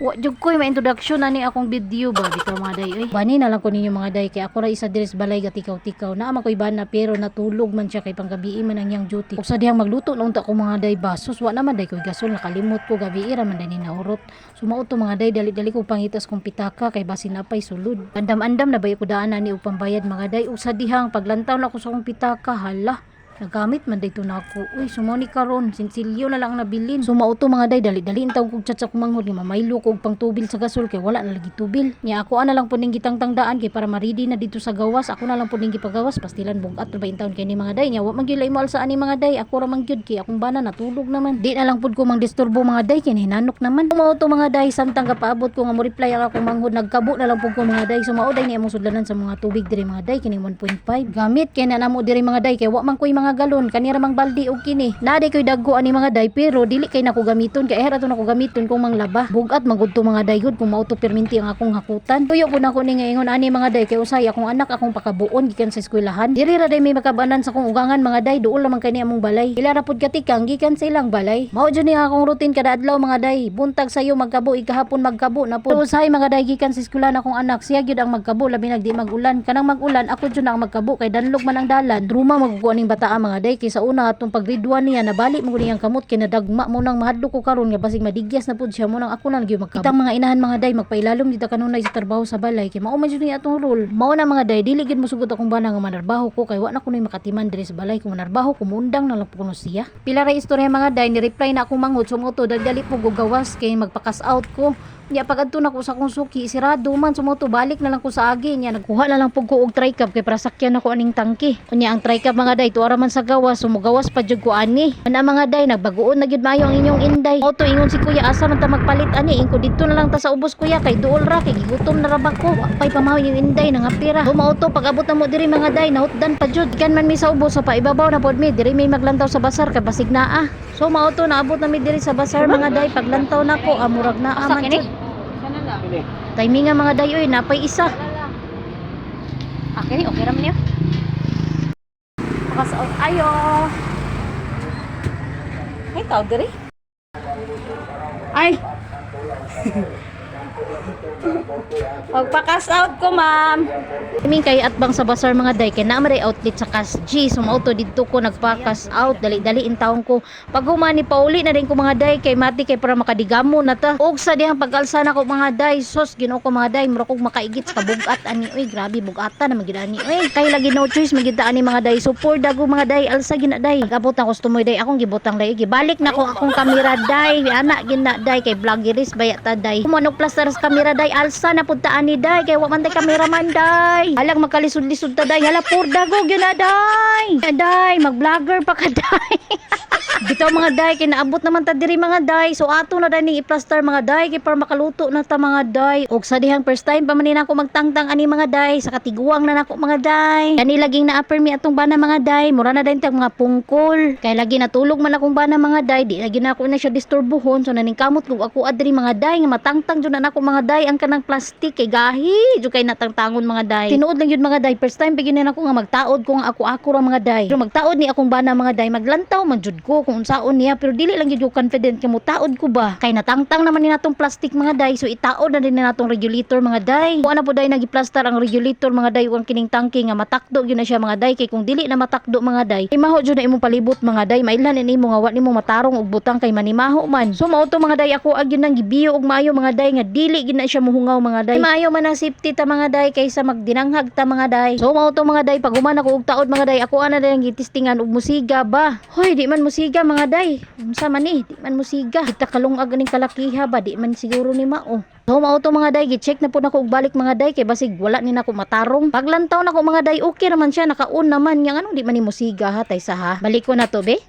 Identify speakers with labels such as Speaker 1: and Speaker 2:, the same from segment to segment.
Speaker 1: Wa jud ko'y ma-introduction ani akong video ba bitaw, mga day oy. Bani na lang ko ninyo, mga day, kay ako ra isa diri sa balay gatikaw-tikaw. Naa man ko'y bana pero natulog man siya kay panggabii man ang iyang duty. Ug sa dihang magluto na unta ko, mga day ba, sus, wa naman day ko'y gasol, nakalimot ko gabii ra man day ni nahurot. So mao to, mga day, dali-dali ko pangitas kong pitaka kay basin napay sulod. Andam-andam na bay ko daan ani og pambayad, mga day. Ug sa dihang paglantaw na ko sa akong pitaka, hala, nagamit man dito na ako. Uy, so mao ni karon, sinsilyo na lang ang nabilin. So mao to, mga day, dali-dali intaw kog chat sa akong manghod nga mamaylo ko og pangtubil sa gasol kay wala na lagi tubil. Nya ako ana lang po ning gitangtang daan kay para ma-ready na dito sa gawas. Ako na lang po ning gipagawas, pastilan bugat ra ba intawon kay ni, mga day. Nya wa man gyud mo alsa ani, mga day. Ako ra man gyud kay akong bana natulog naman. Di na lang pud ko mang disturbo, mga day, kay hinanok naman. Mao to, mga day, samtang gapaabot ko nga mo reply ang akong manghod, nagkabo na lang pud ko, mga day. So mao day ni among sudlanan sa mga tubig diri, mga day, kining 1.5. Gamit kay na namo diri, mga day, kay wa man koy mga galon, kanira mang balde og kini. Naa koy dagko ani, mga day, pero dili kay nako gamiton kay ato nako gamiton kung manglaba. Bugat man gud to, mga day gud, kung mao to perminti ang akong hakutan. Tuyo pud nako ni nga ingon ani, mga day, kay usay akong anak akong pakabuon gikan sa eskwelahan. Diri ra day may makabanan sa akong ugangan, mga day, duol lamang kay ni among balay. Ila ra pud katikang gikan sa ilang balay. Mao jud ni akong routine kada adlaw, mga day. Buntag sayo magkabo, ikahapon magkabo na pud. Usahay, mga day, gikan sa eskwelahan akong anak, siya gyud ang magkabo labi nag di mag-ulan. Kanang mag-ulan, ako jud na ang magkabo kay danlog man ang dalan. Druma magukuha ning bataa, mga day, kay sa una atong pag grade 1 niya nabali mo niyang kamot kay nadagma mo nang mahadlok ko karon nga basig madigyas na pud siya mo nang ako na gyud magkabo. Kitang mga inahan, mga day, magpailalom dito kanunay sa trabaho sa balay kay mao man jud ni atong role. Mao na, mga day, dili gyud mosugot akong bana nga manarbaho ko kay wa na kunoy makatiman diri sa balay. Kung manarbaho ko, muundang na lang po kuno siya. Pila ra istorya, mga day, ni reply na akong manghod. So mao to, dali po go gawas kay magpakas out ko. Nya pag adto na ko sa akong suki, sirado man. So mao to, balik na lang ko sa agi. Nya nagkuha na lang pud ko og tricab kay para sakyan ako aning tangke. Unya ang tricab, mga day, tuara man sa gawas, so mugawas pa jud ko ani. Ana, mga day, nagbaguon na gyud maayo ang inyong inday. Mao to, ingon si kuya, asa man ta magpalit ani? Ingko, didto na lang ta sa ubos, kuya, kay duol ra kay gigutom na ra ba ko. Wa pay pamaw yung inday nangapira. So mao to, pag abot na mo diri, mga day, nahutdan pa jud. Gikan man mi sa ubos, sa paibabaw na pod mi. Diri may maglantaw sa basar kay basig naa. So mao to, naabot na mi diri sa basar, mga day. Paglantaw nako, murag naa man jud. Timing nga, mga day oy, napay isa.
Speaker 2: Okay, okay raman niyo. Pakas out ayo. Ay, tao diri. Ay. Magpa-cash out ko, ma'am.
Speaker 1: Timing kay atbang sa basar, mga day, kay naa man outlet sa Cash G. So mao to, didto ko nagpa-cash out, dali-dali in taon ko. Pag human ni pauli na din ko, mga day, kay mati kay para makadigamo na ta. Og sa dihang pag-alsa nako, mga day, sus, Ginoo ko, mga day, mura kog makaigit sa bugat ani oy, grabe bugata na magyud ani oy. Kay lagi no choice magyud ta ani, mga day. So for dago, mga day, alsa gina day. Pag-abot na customer day, akong gibutang day, gibalik na ko akong kamera day. Ana gina day kay vloggeris baya ta day. Kumo og plaster sa kamera day, alsa na pud ta ani day kay wa man tay cameraman day. Halag makalisod-lisod ta day, hala por dago gyud na day. Day, mag-vlogger pa ka day. Bitaw, mga day, kay naabot naman ta diri, mga day. So ato na day ning i-plaster, mga day, kay para makaluto na ta, mga day. Og sa dihang first time pa man ni nako magtangtang ani, mga day, sa katiguang na nako, mga day. Kani laging na-upper mi atong bana, mga day, mura na dayon tag mga pungkol. Kay lagi natulog man akong bana, mga day, di lagi na ako na siya disturbuhon. So naningkamot kog ako adri, mga day, nga matangtang jud na nako, mga day, ang kanang plastic kay gahi jud kay natangtangon, mga day. Tinuod lang jud, mga day, first time bigyan na nako nga magtaod ko nga ako-ako ra, mga day. Pero magtaod ni akong bana, mga day, maglantaw man jud ko kung unsaon niya pero dili lang jud ko confident nga motaod ko ba. Kay natangtang naman ni natong plastic, mga day, so itaod na din na natong regulator, mga day. Kung ano po day nagiplastar ang regulator, mga day, ug ang kining tangke nga matakdo gyud na siya, mga day, kay kung dili na matakdo, mga day, imaho jud na imong palibot, mga day, mailhan ni nimo nga wa nimo matarong og butang kay manimaho man. So mao to, mga day, ako ag yun nang gibiyo og maayo, mga day, nga dili gyud na siya muhungaw, mga day. Maayo man ang safety ta, mga day, kaysa magdinanghag ta, mga day. So mao to, mga day, pag human ako og taod, mga day, ako ana day ang gitistingan og musiga ba. Hoy, di man musiga, mga day. Unsa man ni, di man musiga. Kita kalungag aning kalakiha ba, di man siguro ni mao. So mao to, mga day, gi-check na po nako og balik, mga day, kay basig wala ni nako matarong. Paglantaw nako, mga day, okay naman siya, naka-on naman. Yang anong di man ni musiga ha, tay sa ha. Balik ko na to be.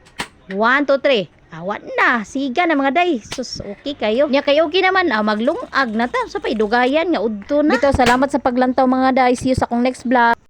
Speaker 1: 1, 2, 3. Awan na, siga na, mga day. Sus, okay kayo. Nya kay okay naman, maglungag na ta. Sa paidugayan nga udto na. Bitaw, salamat sa paglantaw, mga day. See you sa akong next vlog.